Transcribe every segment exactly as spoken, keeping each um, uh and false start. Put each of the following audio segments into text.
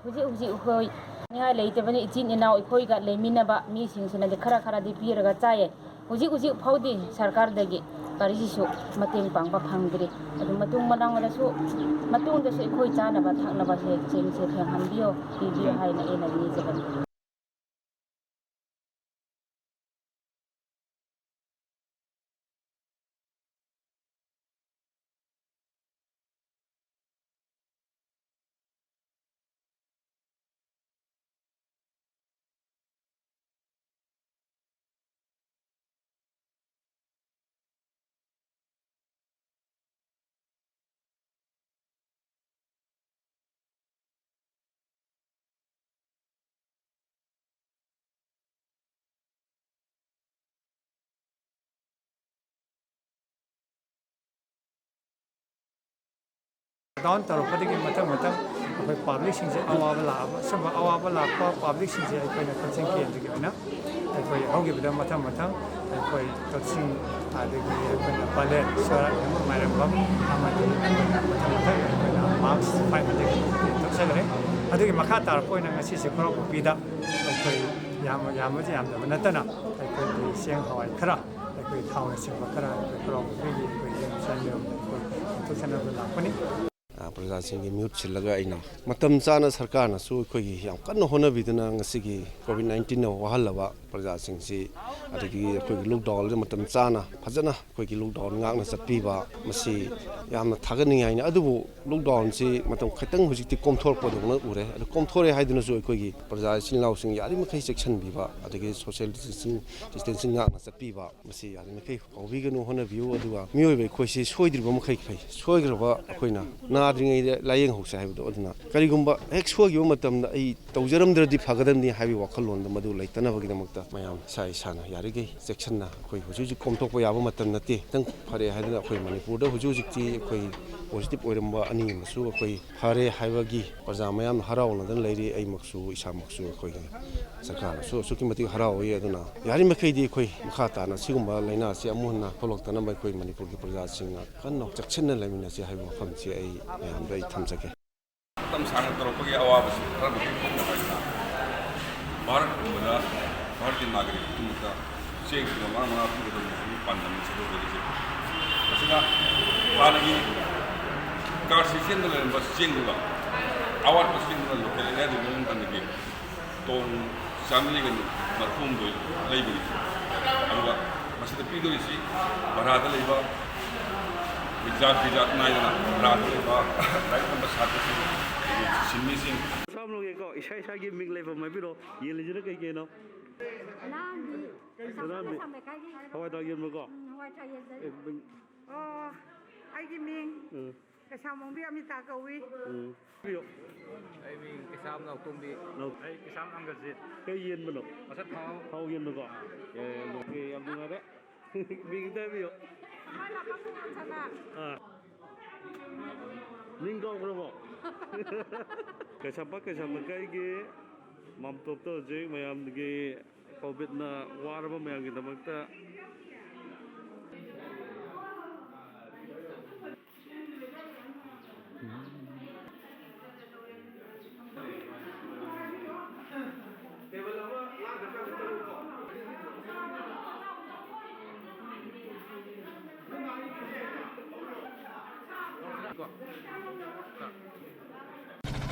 ꯍꯧꯖꯤꯛ ꯍꯧꯖꯤꯛ ꯑꯩꯈꯣꯏ ꯅꯤꯡꯉꯥꯏ ꯂꯩꯇꯕꯅ ꯏꯆꯤꯟ ꯏꯅꯥꯎ ꯑꯩꯈꯣꯏꯒ ꯂꯩꯃꯤꯟꯅꯕ ꯃꯤꯁꯤꯡꯁꯤꯅꯗꯤ ꯈꯔ ꯈꯔꯗꯤ ꯄꯤꯔꯒ ꯆꯥꯏꯌꯦ꯫ ꯍꯧꯖꯤꯛ ꯍꯧꯖꯤꯛ ꯐꯥꯎꯗꯤ ꯁꯔꯀꯥꯔꯗꯒꯤ ꯀꯔꯤꯁꯤꯁꯨ ꯃꯇꯦꯡ ꯄꯥꯡꯕ ꯐꯪꯗ꯭ꯔꯤ꯫ ꯑꯗꯨ ꯃꯇꯨꯡ ꯃꯅꯥꯎꯗꯁꯨ, ꯃꯇꯨꯡꯗꯁꯨ ꯑꯩꯈꯣꯏ ꯆꯥꯅꯕ ꯊꯛꯅꯕꯁꯦ ꯆꯦꯡꯁꯦ ꯐꯪꯍꯟꯕꯤꯌꯣ, ꯄꯤꯕꯤꯌꯣ ꯍꯥꯏꯅ ꯑꯩꯅ ꯅꯤꯖꯕꯅꯤ꯫ ꯗꯥꯎꯟ ꯇꯧꯔꯛꯄꯗꯒꯤ ꯃꯊꯪ ꯃꯊꯪ ꯑꯩꯈꯣꯏ ꯄꯥꯕ꯭ꯂꯤꯛꯁꯤꯡꯁꯦ ꯑꯋꯥꯕ ꯂꯥꯛꯑꯕ, ꯁꯨꯝꯕ ꯑꯋꯥꯕ ꯂꯥꯛꯄ ꯄꯥꯕ꯭ꯂꯤꯛꯁꯤꯡꯁꯦ ꯑꯩꯈꯣꯏꯅ ꯀꯛꯆꯤꯡ ꯀꯦꯟꯗ꯭ꯔꯒꯤ ꯑꯣꯏꯅ ꯑꯩꯈꯣꯏ ꯍꯧꯈꯤꯕꯗ ꯃꯊꯪ ꯃꯊꯪ ꯑꯩꯈꯣꯏ ꯀꯛꯆꯤꯡ, ꯑꯗꯒꯤ ꯑꯩꯈꯣꯏꯅ ꯄꯂꯦꯜ, ꯁꯣꯔꯥꯠ, ꯍꯦꯃꯨ, ꯃꯥꯏꯔꯦꯝꯕꯝ ꯑꯃꯗꯤ ꯑꯩꯈꯣꯏꯅ ꯃꯊꯪ ꯃꯊꯪ ꯑꯩꯈꯣꯏꯅ ꯃꯥꯔꯆ ꯐꯥꯏꯚ ꯑꯗꯒꯤ ꯇꯧꯖꯈ꯭ꯔꯦ꯫ ꯑꯗꯨꯒꯤ ꯃꯈꯥ ꯇꯥꯔꯛꯄ ꯑꯣꯏꯅ ꯉꯁꯤꯁꯦ ꯈꯣꯔꯥꯎꯄꯨꯛꯄꯤꯗ ꯑꯩꯈꯣꯏ ꯌꯥꯝ, ꯌꯥꯝꯕꯗꯤ ꯌꯥꯝꯗꯕ ꯅꯠꯇꯅ ꯑꯩꯈꯣꯏꯒꯤ ꯆꯦꯡ ꯍꯋꯥꯏ ꯈꯔ, ꯑꯩꯈꯣꯏ ꯊꯥꯎꯅꯆꯤꯡꯕ ꯈꯔ ꯑꯩꯈꯣꯏ ꯈꯣꯔꯥꯎꯄꯨꯛꯄꯤꯒꯤ ꯑꯩꯈꯣꯏ ꯌꯨꯝ ꯆꯥꯅꯕ ꯑꯩꯈꯣꯏ ꯄꯨꯊꯣꯛꯆꯅꯕ ꯂꯥꯛꯄꯅꯤ꯫ ꯑ, ꯄ꯭ꯔꯖꯥꯁꯤꯡꯒꯤ ꯃꯤꯍꯨꯠ ꯁꯤꯜꯂꯒ ꯑꯩꯅ ꯃꯇꯝ ꯆꯥꯅ ꯁꯔꯀꯥꯔꯅꯁꯨ ꯑꯩꯈꯣꯏꯒꯤ ꯌꯥꯝ ꯀꯟꯅ ꯍꯣꯠꯅꯕꯤꯗꯨꯅ ꯉꯁꯤꯒꯤ ꯀꯣꯚꯤꯗ ꯅꯥꯏꯟꯇꯤꯟꯅ ꯋꯥꯍꯜꯂꯕ ꯄ꯭ꯔꯖꯥꯁꯤꯡꯁꯤ, ꯑꯗꯒꯤ ꯑꯩꯈꯣꯏꯒꯤ ꯂꯣꯛꯗꯥꯎꯟꯁꯦ ꯃꯇꯝ ꯆꯥꯅ ꯐꯖꯅ ꯑꯩꯈꯣꯏꯒꯤ ꯂꯣꯛꯗꯥꯎꯟ ꯉꯥꯛꯅ ꯆꯠꯄꯤꯕ, ꯃꯁꯤ ꯌꯥꯝꯅ ꯊꯥꯒꯠꯅꯤꯡꯉꯥꯏꯅꯤ꯫ ꯑꯗꯨꯕꯨ ꯂꯣꯛꯗꯥꯎꯟꯁꯤ ꯃꯇꯝ ꯈꯤꯇꯪ ꯍꯧꯖꯤꯛꯇꯤ ꯀꯣꯝꯊꯣꯔꯛꯄꯗꯧꯅ ꯎꯔꯦ꯫ ꯑꯗꯨ ꯀꯣꯝꯊꯣꯔꯛꯑꯦ ꯍꯥꯏꯗꯨꯅꯁꯨ ꯑꯩꯈꯣꯏꯒꯤ ꯄ꯭ꯔꯖꯥ ꯏꯆꯤꯜ ꯏꯅꯥꯎꯁꯤꯡ ꯌꯥꯔꯤꯃꯈꯩ ꯆꯦꯛꯁꯤꯟꯕꯤꯕ, ꯑꯗꯒꯤ ꯁꯣꯁꯤꯌꯦꯜ ꯗꯤꯁꯇꯦꯟꯁꯤꯡ, ꯗꯤꯁꯇꯦꯟꯁꯤꯡ ꯉꯥꯛꯅ ꯆꯠꯄꯤꯕ, ꯃꯁꯤ ꯌꯥꯔꯤꯃꯈꯩ ꯀꯥꯎꯕꯤꯒꯅꯨ, ꯍꯣꯠꯅꯕꯤꯌꯨ꯫ ꯑꯗꯨꯒ ꯃꯤꯑꯣꯏꯕ ꯑꯩꯈꯣꯏꯁꯤ ꯁꯣꯏꯗ꯭ꯔꯤꯕ ꯃꯈꯩ ꯐꯩ꯫ ꯁꯣꯏꯈ꯭ꯔꯕ ꯑꯩꯈꯣꯏꯅ ꯅꯥꯗ꯭ꯔꯤꯉꯩꯗ ꯂꯥꯏꯌꯦꯡꯍꯧꯁꯦ ꯍꯥꯏꯕꯗꯣ꯫ ꯑꯗꯨꯅ ꯀꯔꯤꯒꯨꯝꯕ ꯍꯦꯛ ꯁꯣꯏꯈꯤꯕ ꯃꯇꯝꯗ ꯑꯩ ꯇꯧꯖꯔꯝꯗ꯭ꯔꯗꯤ ꯐꯒꯗꯕꯅꯤ ꯍꯥꯏꯕꯒꯤ ꯋꯥꯈꯜꯂꯣꯟꯗꯣ ꯃꯗꯨ ꯂꯩꯇꯅꯕꯒꯤꯗꯃꯛꯇ ꯃꯌꯥꯝ ꯏꯁꯥ ꯏꯁꯥꯅ ꯌꯥꯔꯤꯈꯩ ꯆꯦꯛꯁꯤꯟꯅ, ꯑꯩꯈꯣꯏ ꯍꯧꯖꯤꯛ ꯍꯧꯖꯤꯛ ꯀꯣꯝꯊꯣꯛꯄ ꯌꯥꯕ ꯃꯇꯝ ꯅꯠꯇꯦ꯫ ꯈꯤꯇꯪ ꯐꯔꯦ ꯍꯥꯏꯗꯅ ꯑꯩꯈꯣꯏ ꯃꯅꯤꯄꯨꯔꯗ ꯍꯧꯖꯤꯛ ꯍꯧꯖꯤꯛꯇꯤ ꯑꯩꯈꯣꯏ ꯄꯣꯖꯤꯇꯤꯚ ꯑꯣꯏꯔꯝꯕ ꯑꯅꯤ ꯑꯃꯁꯨ ꯑꯩꯈꯣꯏ ꯐꯔꯦ ꯍꯥꯏꯕꯒꯤ ꯄ꯭ꯔꯖꯥ ꯃꯌꯥꯝꯅ ꯍꯔꯥꯎꯅꯗꯅ ꯂꯩꯔꯤ꯫ ꯑꯩꯃꯛꯁꯨ, ꯏꯁꯥꯃꯛꯁꯨ ꯑꯩꯈꯣꯏꯒꯤ ꯁꯔꯀꯥꯔꯅꯁꯨ ꯑꯁꯨꯛꯀꯤ ꯃꯇꯤꯛ ꯍꯔꯥꯎꯏ꯫ ꯑꯗꯨꯅ ꯌꯥꯔꯤꯃꯈꯩꯗꯤ ꯑꯩꯈꯣꯏ ꯃꯈꯥ ꯇꯥꯅ ꯁꯤꯒꯨꯝꯕ ꯂꯥꯏꯅꯥꯁꯤ ꯑꯃꯨꯛ ꯍꯟꯅ ꯊꯣꯛꯂꯛꯇꯅꯕ ꯑꯩꯈꯣꯏ ꯃꯅꯤꯄꯨꯔꯒꯤ ꯄ꯭ꯔꯖꯥꯁꯤꯡꯅ ꯀꯟꯅ ꯆꯦꯛꯁꯤꯟꯅ ꯂꯩꯃꯤꯟꯅꯁꯤ ꯍꯥꯏꯕ ꯋꯥꯐꯝꯁꯤ ꯑꯩ ꯃꯌꯥꯝꯗ ꯑꯩ ꯊꯝꯖꯒꯦ꯫ ꯁꯥꯡꯅ ꯇꯧꯔꯛꯄꯒꯤ ꯑꯋꯥꯕꯁꯤ ꯈꯔ ꯃꯈꯩ ꯀꯣꯛꯅꯕ ꯍꯥꯏꯇꯥꯔꯦ꯫ ꯚꯥꯔꯠꯀꯨꯝꯕꯗ ꯚꯥꯔꯠꯀꯤ ꯅꯥꯒꯔꯤꯛ ꯈꯨꯗꯤꯡꯃꯛꯇ ꯆꯦꯡ ꯀꯤꯂꯣ ꯃꯉꯥ ꯃꯉꯥ ꯄꯤꯒꯗꯕꯅꯤ ꯍꯥꯏꯕꯒꯤ ꯄꯥꯟꯗꯝꯅꯤ ꯁꯦꯟꯇ꯭ꯔꯦꯜ ꯒꯣꯔꯃꯦꯟꯠꯁꯦ꯫ ꯃꯁꯤꯅ ꯍꯥꯟꯅꯒꯤ ꯀꯥꯔꯠ ꯁꯤꯁꯇꯦꯝꯗ ꯂꯩꯔꯝꯕ ꯆꯦꯡꯗꯨꯒ ꯑꯋꯥꯠꯄ ꯆꯦꯡꯗꯨꯅ ꯂꯣꯀꯦꯜ ꯑꯦꯔꯤꯌꯥ ꯗꯤꯕꯂꯞꯃꯦꯟꯠ ꯐꯟꯗꯒꯤ ꯇꯣꯟ ꯆꯥꯃꯔꯤꯒ ꯃꯔꯤꯐꯨꯍꯨꯝꯗꯣꯏ ꯂꯩꯕꯒꯤ, ꯑꯗꯨꯒ ꯃꯁꯤꯗ ꯄꯤꯗꯣꯔꯤꯁꯤ ꯚꯔꯥꯗ ꯂꯩꯕ, ꯑꯩꯈꯣꯏ ꯖꯥꯠ ꯕꯤꯖꯥꯠ ꯅꯥꯏꯗꯅ ꯚꯔꯥꯗ ꯂꯩꯕ ꯂꯥꯏꯔꯤꯛ ꯇꯝꯕ ꯁꯥꯇ꯭ꯔꯁꯤꯡ, ꯑꯗꯒꯤ ꯁꯤꯟꯃꯤꯁꯤꯡ꯫ ꯁꯣꯝꯂꯣꯝꯒꯤꯀꯣ, ꯏꯁꯥ ꯏꯁꯥꯒꯤ ꯃꯤꯡ ꯂꯩꯐꯝ ꯍꯥꯏꯕꯤꯔꯣ꯫ ꯌꯦꯜꯂꯤꯁꯤꯅ ꯀꯩ ꯀꯩꯅꯣ? ꯁꯅꯥꯝꯕꯤ꯫ ꯁꯅꯥꯝꯕꯤ꯫ ꯀꯩꯁꯥꯝ ꯂꯩꯀꯥꯏꯒꯤ꯫ ꯍꯋꯥꯏ ꯊ꯭ꯔꯥꯛ ꯌꯦꯟꯕꯀꯣ? ꯎꯝ, ꯍꯋꯥꯏ ꯊ꯭ꯔꯥꯛ ꯌꯦꯟꯖꯔꯤ꯫ ꯑꯦ, ꯃꯤꯡ꯫ ꯑꯣ, ꯑꯩꯒꯤ ꯃꯤꯡ ꯎꯝ꯫ ꯀꯩꯁꯥꯝꯕꯣꯡꯕꯤ ꯑꯃꯤꯇꯥ ꯀꯧꯏ꯫ ꯎꯝ꯫ ꯄꯤꯌꯨ꯫ ꯑꯩ ꯃꯤꯡ ꯀꯩꯁꯥꯝ ꯅꯥꯎꯇꯣꯝꯕꯤ꯫ ꯅꯥꯎ-, ꯑꯩ ꯀꯩꯁꯥꯝ ꯑꯪꯒꯖꯤꯠ꯫ ꯀꯩ ꯌꯦꯟꯕꯅꯣ? ꯃꯁꯛ ꯊꯥꯎ꯫ ꯊꯥꯎ ꯌꯦꯟꯕꯀꯣ? ꯑꯦ, ꯑꯣꯀꯦ, ꯌꯥꯝ ꯅꯨꯡꯉꯥꯏꯔꯦ꯫ ꯃꯤꯡ ꯑꯝꯇ ꯍꯥꯏꯕꯤꯌꯨ꯫ ꯑꯥ꯫ ꯃꯤꯡ ꯀꯥꯎꯈ꯭ꯔꯕꯣ? ꯀꯩꯁꯥꯝꯄꯥꯠ ꯀꯩꯁꯥꯝ ꯂꯩꯀꯥꯏꯒꯤ ꯃꯥꯝꯇꯣꯞꯇ ꯍꯧꯖꯤꯛ ꯃꯌꯥꯝꯒꯤ ꯀꯣꯚꯤꯗꯅ ꯋꯥꯔꯕ ꯃꯌꯥꯝꯒꯤꯗꯃꯛꯇ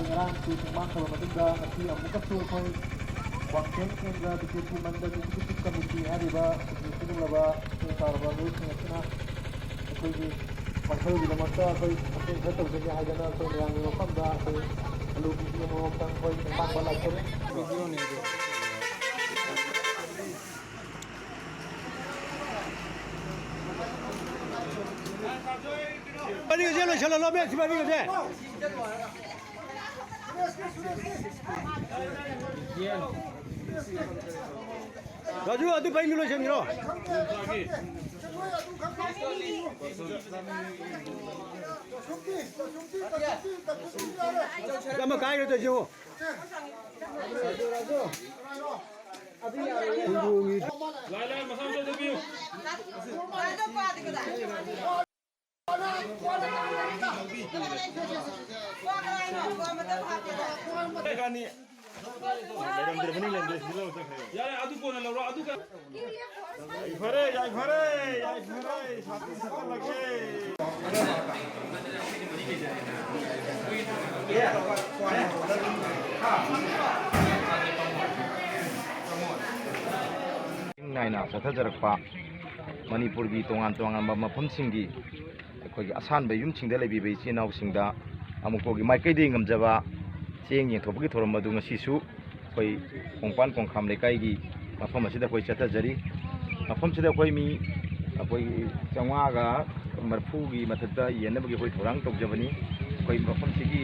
ꯉꯔꯥꯡꯁꯨ ꯄꯨꯡꯃꯥꯡ ꯊꯧꯔ ꯃꯇꯨꯡꯗ ꯉꯁꯤ ꯑꯃꯨꯛꯀꯁꯨ ꯑꯩꯈꯣꯏ ꯋꯥꯡꯈꯦꯝ ꯀꯦꯟꯗ꯭ꯔ ꯕꯤ ꯖꯦ ꯄꯤ ꯃꯟꯗꯜ ꯑꯦꯛꯖꯤꯀ꯭ꯌꯨꯇꯤꯚ ꯀꯃꯤꯇꯤ ꯍꯥꯏꯔꯤꯕ ꯑꯦꯛꯖꯤꯀ꯭ꯌꯨꯇꯤꯚ ꯂꯨꯡꯂꯕ ꯏꯆꯦ ꯆꯥꯎꯔꯕ ꯃꯤꯑꯣꯏꯁꯤꯡ ꯑꯁꯤꯅ ꯑꯩꯈꯣꯏꯒꯤ ꯋꯥꯈꯜꯒꯤꯗꯃꯛꯇ ꯑꯩꯈꯣꯏ ꯃꯇꯦꯡ ꯈꯔ ꯇꯧꯖꯒꯦ ꯍꯥꯏꯗꯅ ꯑꯩꯈꯣꯏ ꯃꯌꯥꯝꯒꯤ ꯃꯐꯝꯗ ꯑꯩꯈꯣꯏ ꯑꯂꯨ ꯀꯦ ꯖꯤ ꯑꯃꯃꯝꯇꯪ ꯑꯩꯈꯣꯏ ꯇꯦꯡꯕꯥꯡ ꯂꯥꯛꯆꯔꯤ꯫ ꯄꯅꯤꯒꯁꯦ ꯂꯣꯏꯁꯤꯜꯍꯜꯂꯣꯃꯦ, ꯁꯤ ꯄꯅꯤꯒꯁꯦ꯫ ꯔꯥꯖꯨ, ꯑꯗꯨ ꯄꯩꯅ ꯂꯣꯏꯁꯤꯟꯈ꯭ꯔꯣ꯫ ꯑꯃ ꯀꯥꯏꯔꯦ ꯇꯧꯏꯁꯤꯕꯨ꯫ ꯂꯥꯏ, ꯂꯥꯏ, ꯃꯁꯥ ꯃꯁꯥ ꯆꯠꯄꯤꯌꯨ꯫ ꯂꯩꯔꯝꯗ꯭ꯔꯕꯅꯤ, ꯂꯩꯔꯝꯗ꯭ꯔꯦ, ꯁꯤꯗ ꯂꯧ ꯆꯠꯈ꯭ꯔꯦ꯫ ꯌꯥꯔꯦ, ꯑꯗꯨ ꯀꯣꯟꯅ ꯂꯧꯔꯣ, ꯑꯗꯨ ꯀ- ꯌꯥꯏꯐꯔꯦ, ꯌꯥꯏꯐꯔꯦ, ꯌꯥꯏꯐꯔꯦ, ꯁꯥꯇꯤꯟ ꯁꯠꯆꯜꯂꯒꯦ꯫ ꯏꯪ ꯅꯥꯏꯅ ꯆꯠꯊꯖꯔꯛꯄ ꯃꯅꯤꯄꯨꯔꯒꯤ ꯇꯣꯉꯥꯟ ꯇꯣꯉꯥꯟꯕ ꯃꯐꯝꯁꯤꯡꯒꯤ ꯑꯩꯈꯣꯏꯒꯤ ꯑꯁꯥꯟꯕ ꯌꯨꯝꯁꯤꯡꯗ ꯂꯩꯕꯤꯕ ꯏꯆꯤꯜ ꯏꯅꯥꯎꯁꯤꯡꯗ ꯑꯃꯨꯛꯄꯒꯤ ꯃꯥꯏꯀꯩꯗꯒꯤ ꯉꯝꯖꯕ ꯆꯦꯡ ꯌꯦꯟꯊꯣꯛꯄꯒꯤ ꯊꯧꯔꯝ ꯑꯗꯨ ꯉꯁꯤꯁꯨ ꯑꯩꯈꯣꯏ ꯀꯣꯡꯄꯥꯟ ꯀꯣꯡꯈꯥꯝ ꯂꯩꯀꯥꯏꯒꯤ ꯃꯐꯝ ꯑꯁꯤꯗ ꯑꯩꯈꯣꯏ ꯆꯠꯊꯖꯔꯤ꯫ ꯃꯐꯝꯁꯤꯗ ꯑꯩꯈꯣꯏ ꯃꯤ ꯑꯩꯈꯣꯏ ꯆꯥꯝꯃꯉꯥꯒ ꯃꯔꯤꯐꯨꯒꯤ ꯃꯊꯛꯇ ꯌꯦꯟꯅꯕꯒꯤ ꯑꯩꯈꯣꯏ ꯊꯧꯔꯥꯡ ꯇꯧꯖꯕꯅꯤ꯫ ꯑꯩꯈꯣꯏ ꯃꯐꯝꯁꯤꯒꯤ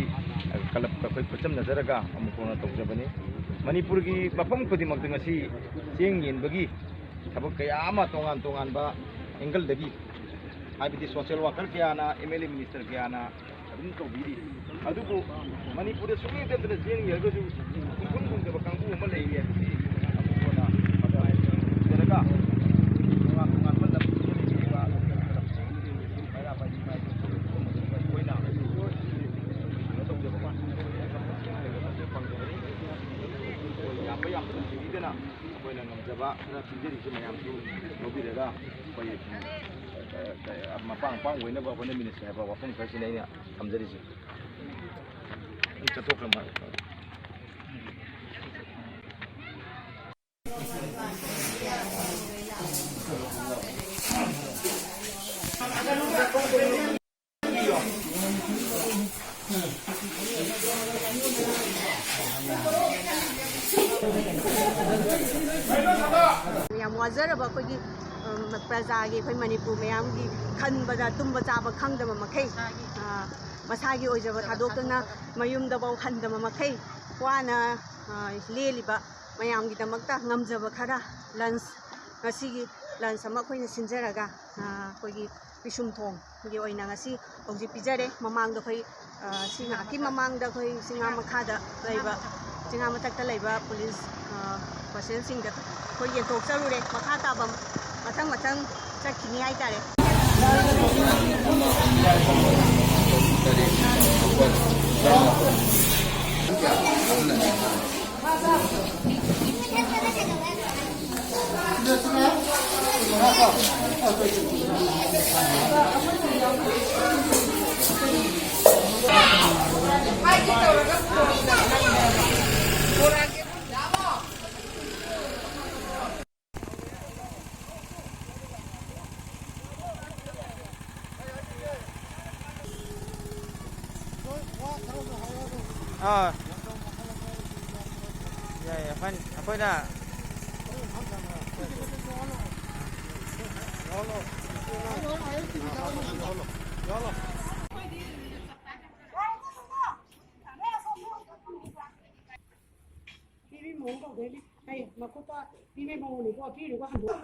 ꯀ꯭ꯂꯕꯇ ꯑꯩꯈꯣꯏ ꯈꯨꯠꯆꯝꯅꯖꯔꯒ ꯑꯃꯨꯛ ꯍꯟꯅ ꯇꯧꯖꯕꯅꯤ꯫ ꯃꯅꯤꯄꯨꯔꯒꯤ ꯃꯐꯝ ꯈꯨꯗꯤꯡꯃꯛꯇ ꯉꯁꯤ ꯆꯦꯡ ꯌꯦꯟꯕꯒꯤ ꯊꯕꯛ ꯀꯌꯥ ꯑꯃ ꯇꯣꯉꯥꯟ ꯇꯣꯉꯥꯟꯕ ꯑꯦꯡꯒꯜꯗꯒꯤ, ꯍꯥꯏꯕꯗꯤ ꯁꯣꯁꯤꯌꯦꯜ ꯋꯥꯀꯔ ꯀꯌꯥꯅ, ꯑꯦꯝ ꯑꯦꯜ ꯑꯦ ꯃꯤꯅꯤꯁꯇꯔ ꯀꯌꯥꯅ ꯑꯗꯨꯝ ꯇꯧꯕꯤꯔꯤ꯫ ꯑꯗꯨꯕꯨ ꯃꯅꯤꯄꯨꯔꯗ ꯁꯨꯛꯂꯦꯞ ꯂꯦꯞꯇꯅ ꯆꯦꯡ ꯌꯦꯜꯂꯒꯁꯨ ꯁꯨꯡꯐꯪ ꯐꯪꯗꯕ ꯀꯥꯡꯕꯨ ꯑꯃ ꯂꯩꯔꯤ ꯍꯥꯏꯕꯁꯤ ꯑꯃꯨꯛ ꯍꯟꯅ ꯎꯖꯔꯒ, ꯇꯣꯉꯥꯟ ꯇꯣꯉꯥꯟꯕ ꯂꯝꯁꯤꯡꯗ ꯂꯩꯕꯤꯔꯤꯕ ꯃꯩꯔꯥ ꯄꯥꯏꯕꯤ ꯏꯃꯥ ꯏꯕꯦꯟꯁꯤꯡ ꯑꯩꯈꯣꯏꯅ ꯀꯩꯅꯣ ꯇꯧꯖꯕ ꯐꯪꯖꯕꯅꯤ꯫ ꯑꯩꯈꯣꯏ ꯌꯥꯝꯕ ꯌꯥꯝꯗꯕ ꯊꯤꯕꯤꯗꯅ ꯑꯩꯈꯣꯏꯅ ꯉꯝꯖꯕ ꯈꯔ ꯄꯤꯖꯔꯤꯁꯦ ꯃꯌꯥꯝꯁꯨ ꯂꯧꯕꯤꯔꯒ ꯑꯩꯈꯣꯏ, ꯑ, ꯑ, ꯃꯄꯥꯡ ꯃꯄꯥꯡ ꯑꯣꯏꯅꯕ ꯍꯣꯠꯅꯃꯤꯟꯅꯁꯤ ꯍꯥꯏꯕ ꯋꯥꯐꯝ ꯈꯔꯁꯤꯅꯤ ꯑꯩꯅ ꯊꯝꯖꯔꯤꯁꯤ꯫ ꯑꯩ ꯆꯠꯊꯣꯛꯈ꯭ꯔ ꯃꯥꯜꯂꯦ꯫ ꯌꯥꯝ ꯋꯥꯖꯔꯕ ꯑꯩꯈꯣꯏꯒꯤ, ꯎꯝ, ꯄ꯭ꯔꯖꯥꯒꯤ, ꯑꯩꯈꯣꯏ ꯃꯅꯤꯄꯨꯔ ꯃꯌꯥꯝꯒꯤ ꯈꯟꯕꯗ ꯇꯨꯝꯕ ꯆꯥꯕ ꯈꯪꯗꯕ ꯃꯈꯩ, ꯑ, ꯃꯁꯥꯒꯤ ꯑꯣꯏꯖꯕ ꯊꯥꯗꯣꯛꯇꯨꯅ ꯃꯌꯨꯝꯗꯐꯥꯎ ꯍꯟꯗꯕ ꯃꯈꯩ ꯋꯥꯅ, ꯑ, ꯂꯦꯜꯂꯤꯕ ꯃꯌꯥꯝꯒꯤꯗꯃꯛꯇ ꯉꯝꯖꯕ ꯈꯔ ꯂꯟꯁ, ꯉꯁꯤꯒꯤ ꯂꯟꯁ ꯑꯃ ꯑꯩꯈꯣꯏꯅ ꯁꯤꯟꯖꯔꯒ, ꯑ, ꯑꯩꯈꯣꯏꯒꯤ ꯄꯤꯁꯨꯝ ꯊꯣꯡꯒꯤ ꯑꯣꯏꯅ ꯉꯁꯤ ꯍꯧꯖꯤꯛ ꯄꯤꯖꯔꯦ꯫ ꯃꯃꯥꯡꯗ ꯑꯩꯈꯣꯏ, ꯑ, ꯁꯤ ꯉꯥꯏꯍꯥꯛꯀꯤ ꯃꯃꯥꯡꯗ ꯑꯩꯈꯣꯏ ꯆꯤꯡꯉꯥ ꯃꯈꯥꯗ ꯂꯩꯕ, ꯆꯤꯡꯉꯥ ꯃꯊꯛꯇ ꯂꯩꯕ ꯄꯨꯂꯤꯁ, ꯑ, ꯄꯥꯔꯁꯟꯁꯤꯡꯗ ꯑꯩꯈꯣꯏ ꯌꯦꯟꯊꯣꯛꯆꯔꯨꯔꯦ꯫ ꯃꯈꯥ ꯇꯥꯕ ꯃꯊꯪ ꯃꯊꯪ ꯆꯠꯈꯤꯅꯤ ꯍꯥꯏꯇꯥꯔꯦ꯫ ꯑꯥ꯫ ꯌꯥꯏ, ꯌꯥꯏ, ꯐꯅꯤ꯫ ꯑꯩꯈꯣꯏꯅ ꯄꯤꯕꯩ ꯃꯑꯣꯡ ꯇꯧꯗꯣꯏꯅꯦ꯫ ꯑꯩ ꯃꯈꯨꯠꯇ ꯄꯤꯕꯩ ꯃꯑꯣꯡꯅꯤꯀꯣ, ꯄꯤꯔꯨꯒ ꯍꯟꯗꯣꯛ꯫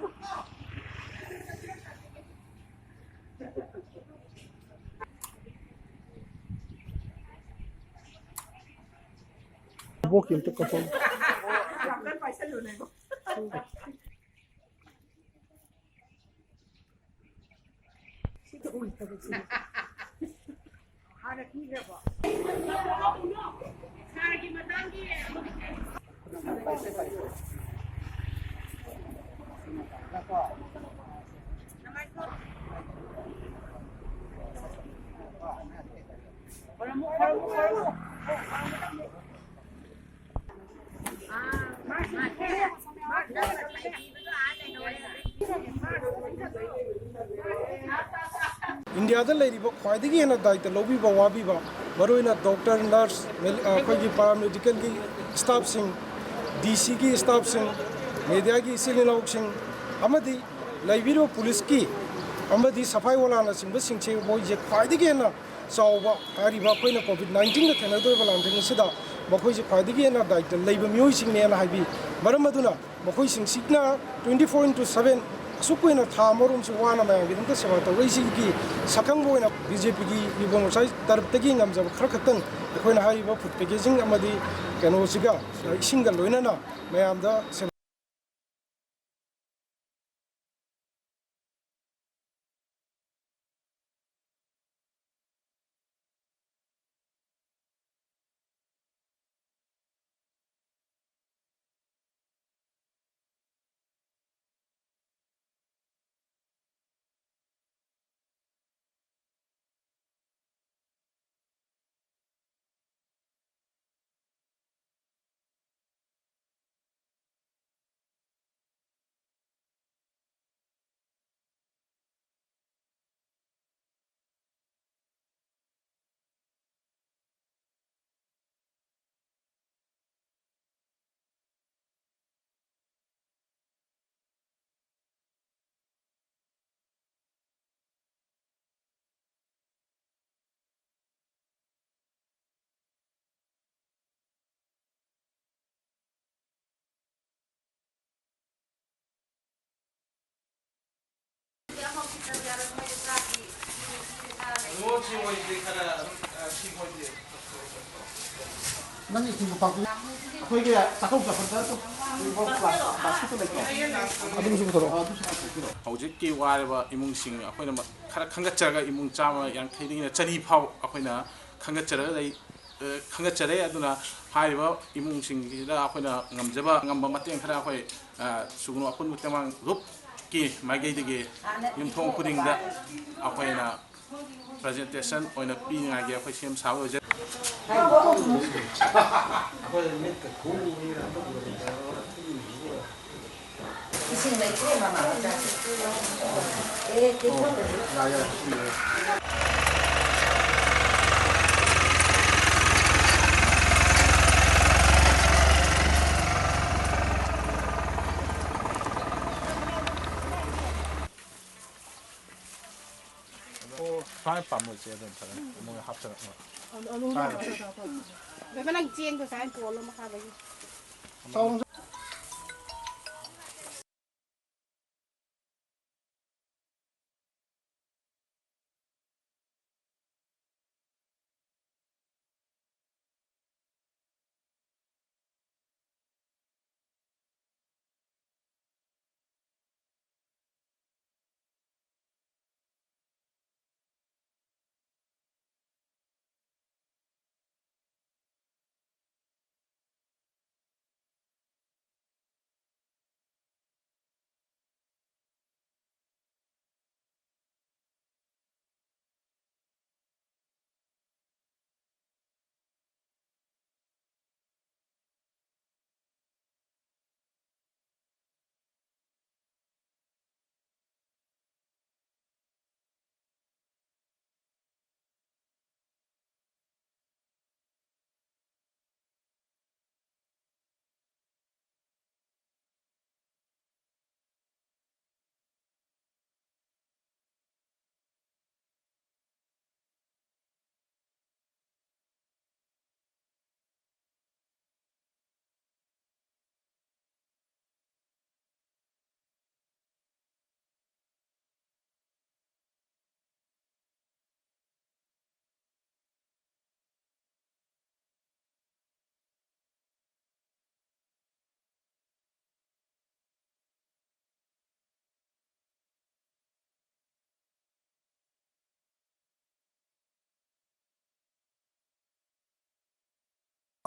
ꯏꯕꯣꯛꯀꯤ ꯑꯝꯇ ꯀꯧꯊꯣꯛ꯫ ꯂꯥꯛꯇ ꯄꯥꯏꯁꯜꯂꯨꯅꯦꯀꯣ꯫ ꯁꯤ ꯇꯧꯔꯤ ꯊꯕꯛꯁꯤꯗꯤ꯫ ꯍꯥꯟꯅ ꯄꯤꯈ꯭ꯔꯕꯣ? ꯁꯥꯔꯒꯤ ꯃꯇꯥꯡꯒꯤ ꯏꯟꯗꯤꯌꯥꯗ ꯂꯩꯔꯤꯕ ꯈ꯭ꯋꯥꯏꯗꯒꯤ ꯍꯦꯟꯅ ꯗꯥꯏꯇ ꯂꯧꯕꯤꯕ ꯋꯥꯕꯤꯕ, ꯃꯔꯨꯑꯣꯏꯅ ꯗꯣꯛꯇꯔ, ꯅꯔꯁ, ꯃꯦ-, ꯑꯩꯈꯣꯏꯒꯤ ꯄꯥꯔꯥꯃꯦꯗꯤꯀꯦꯜꯒꯤ ꯁ꯭ꯇꯥꯐꯁꯤꯡ, ꯗꯤ ꯁꯤꯒꯤ ꯁ꯭ꯇꯥꯐꯁꯤꯡ, ꯃꯦꯗꯤꯌꯥꯒꯤ ꯏꯆꯤꯜ ꯏꯅꯥꯎꯁꯤꯡ ꯑꯃꯗꯤ ꯂꯩꯕꯤꯔꯤꯕ ꯄꯨꯂꯤꯁꯀꯤ ꯑꯃꯗꯤ ꯁꯐꯥꯏ ꯋꯥꯂꯥꯅꯆꯤꯡꯕꯁꯤꯡꯁꯦ ꯃꯣꯏꯁꯦ ꯈ꯭ꯋꯥꯏꯗꯒꯤ ꯍꯦꯟꯅ ꯆꯥꯎꯕ ꯍꯥꯏꯔꯤꯕ ꯑꯩꯈꯣꯏꯅ ꯀꯣꯚꯤꯗ ꯅꯥꯏꯟꯇꯤꯟꯒ ꯊꯦꯡꯅꯗꯧꯔꯤꯕ ꯂꯥꯟꯊꯦꯡ ꯑꯁꯤꯗ ꯃꯈꯣꯏꯁꯦ ꯈ꯭ꯋꯥꯏꯗꯒꯤ ꯍꯦꯟꯅ ꯗꯥꯏꯇ ꯂꯩꯕ ꯃꯤꯑꯣꯏꯁꯤꯡꯅꯦꯅ ꯍꯥꯏꯕꯤ꯫ ꯃꯔꯝ ꯑꯗꯨꯅ ꯃꯈꯣꯏꯁꯤꯡꯁꯤꯅ twenty four into seven ꯑꯁꯨꯛ ꯀꯨꯏꯅ ꯊꯥ ꯑꯃꯔꯣꯝꯁꯤ ꯋꯥꯅ ꯃꯌꯥꯝꯒꯤꯗꯃꯛꯇ ꯁꯦꯕꯥ ꯇꯧꯔꯛꯏꯁꯤꯒꯤ ꯁꯛꯈꯪꯕ ꯑꯣꯏꯅ ꯕꯤ ꯖꯦ ꯄꯤꯒꯤ ꯌꯨꯕꯣꯡ ꯉꯁꯥꯏ ꯇꯔꯞꯇꯒꯤ ꯉꯝꯖꯕ ꯈꯔ ꯈꯛꯇꯪ ꯑꯩꯈꯣꯏꯅ ꯍꯥꯏꯔꯤꯕ ꯐꯨꯗ ꯄꯦꯀꯦꯖꯤꯡ ꯑꯃꯗꯤ ꯀꯩꯅꯣꯁꯤꯒ, ꯏꯁꯤꯡꯒ ꯂꯣꯏꯅꯅ ꯃꯌꯥꯝꯗ ꯁꯦꯕꯥ ꯂꯣꯟꯁꯤ ꯃꯣꯏꯁꯤ ꯈꯔ ꯑꯗꯨꯝ, ꯑ, ꯁꯤ ꯃꯣꯏꯁꯤ꯫ ꯅꯪꯒꯤ ꯊꯨꯝꯕ ꯄꯥꯛꯄꯤ꯫ ꯑꯩꯈꯣꯏꯒꯤ ꯆꯥꯛꯀꯧ ꯆꯠꯄꯗ ꯕꯥꯁꯀꯦꯠꯇꯣ ꯂꯩꯇ꯭ꯔꯣ? ꯑꯗꯨꯝꯁꯨ ꯄꯨꯊꯣꯔꯛꯑꯣ꯫ ꯑ, ꯑꯗꯨꯁꯨ ꯄꯨꯊꯣꯛꯄꯤꯔꯣ꯫ ꯍꯧꯖꯤꯛꯀꯤ ꯋꯥꯔꯤꯕ ꯏꯃꯨꯡꯁꯤꯡ ꯑꯩꯈꯣꯏꯅ ꯃ-, ꯈꯔ ꯈꯟꯒꯠꯆꯔꯒ ꯏꯃꯨꯡ ꯆꯥꯝꯃ ꯌꯥꯡꯈꯩꯗꯒꯤꯅ ꯆꯅꯤ ꯐꯥꯎ ꯑꯩꯈꯣꯏꯅ ꯈꯟꯒꯠꯆꯔꯒ ꯂꯩ꯫ ꯑ, ꯈꯟꯒꯠꯆꯔꯦ꯫ ꯑꯗꯨꯅ ꯍꯥꯏꯔꯤꯕ ꯏꯃꯨꯡꯁꯤꯡꯁꯤꯗ ꯑꯩꯈꯣꯏꯅ ꯉꯝꯖꯕ ꯉꯝꯕ ꯃꯇꯦꯡ ꯈꯔ ꯑꯩꯈꯣꯏ, ꯑ, ꯁꯨꯒꯨꯅꯨ ꯑꯄꯨꯟꯕ ꯇꯦꯡꯕꯥꯡ ꯒ꯭ꯔꯨꯞꯀꯤ ꯃꯥꯏꯀꯩꯗꯒꯤ ꯌꯨꯝꯊꯣꯡ ꯈꯨꯗꯤꯡꯗ ꯑꯩꯈꯣꯏꯅ ꯄ꯭ꯔꯖꯦꯟꯇꯦꯁꯟ ꯑꯣꯏꯅ ꯄꯤꯅꯤꯡꯉꯥꯏꯒꯤ ꯑꯩꯈꯣꯏ ꯁꯦꯝ ꯁꯥꯕ ꯑꯣꯏꯖꯔꯤ꯫ ꯏꯁꯤꯡ ꯂꯩꯇ꯭ꯔꯦ, ꯃꯃꯥ ꯃꯆꯥꯁꯦ꯫ ꯑꯦ, ꯇꯦꯡꯀꯣꯠꯇꯗꯤ꯫ ꯑꯣ, ꯁꯨꯃꯥꯏꯅ ꯄꯥꯝꯃꯣꯏ ꯆꯦ, ꯑꯗꯨꯝ ꯐꯖꯅ ꯃꯣꯏ ꯍꯥꯞꯆꯔꯛꯅꯕ꯫ ꯑꯗꯨ, ꯑꯗꯨ ꯁꯨꯃꯥꯏꯅ꯫ ꯕꯦꯝꯃ, ꯅꯪ ꯆꯦꯡꯗꯣ ꯁꯨꯃꯥꯏꯅ ꯇꯣꯜꯂꯣ ꯃꯈꯥꯗꯒꯤ꯫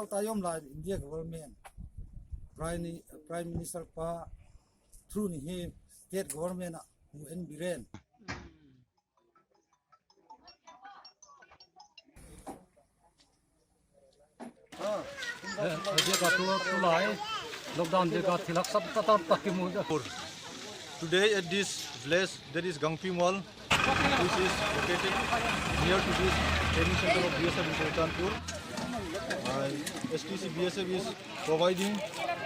Tayom la India government, Prime, Prime Minister pa through ni hi state government a U N Biren. Dia ka tu tu lai lockdown dia ka thilak sab tatar takimu. Today at this village, that is Gangpimwal, which is located near to this training center of B S F in Churachandpur, uh, S T C B S F is providing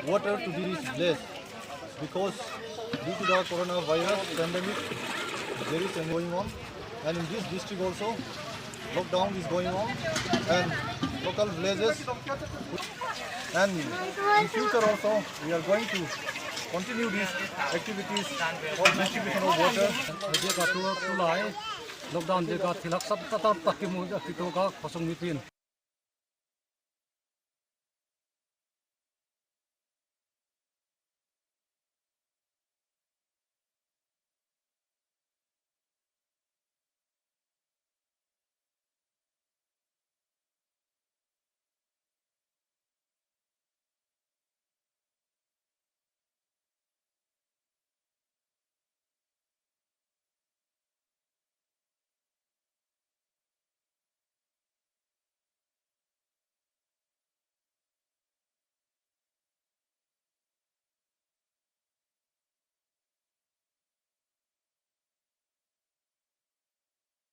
water to this village because due to the coronavirus pandemic, there is a going on, and in this district also, lockdown is going on, and local villages, and in future also, we are going to continue these activities for distribution of water. Dia ka tu tu lai lockdown dia ka thilak sab tatar takimu, kitu ka khosung mitin.